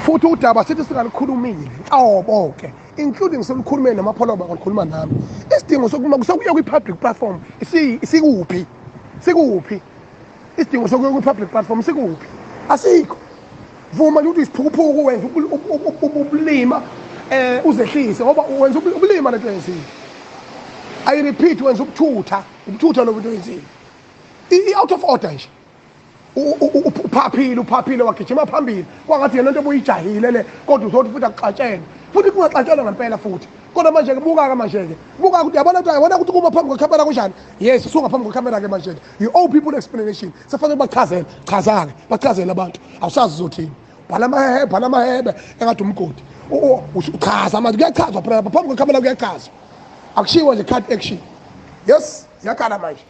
Futhi udaba sithi singalukhulumile nhlobo-ke, including solukhulumeni namapholoba ngalikhuluma nami. Isidingo sokuma sokuya kwi-public platform sikuphi? Sikuphi isidingo sokuya kwi-public platform? Sikuphi? Asikho. Vuma nje ukuthi isiphukuphuku, wenza ubulima, uzehlise ngoba wenza ubulima lento yenzile. I repeat, wenza ubuthutha, ubuthutha lobu into yenzile. I-out of order nje. Uphaphile, uphaphile, wagijima phambili kwangathi yena into obuyijahile le, kodwa uzothi futhi akuxatshelwe, futhi kungaxatshelwa ngempela futhi. Kodwa manje-ke buka-ke, manje-ke buka ukuthi yabona ukuthi, yabona ukuthi kuma phambi kwekhamera kunjani. Yes, usunga phambi kwekhamera-ke manje-ke. You owe people explanation. Sefanele bachazele, chaza-ke, bachazele abantu. Awusazi uzothini. Bhala amahebe, bhala amahebe engathi umgodi. Uchaza manje, kuyachazwa phela lapha phambi kwekhamera, kuyachazwa, akushiwo nje cut action. Yes, ziyakhala manje.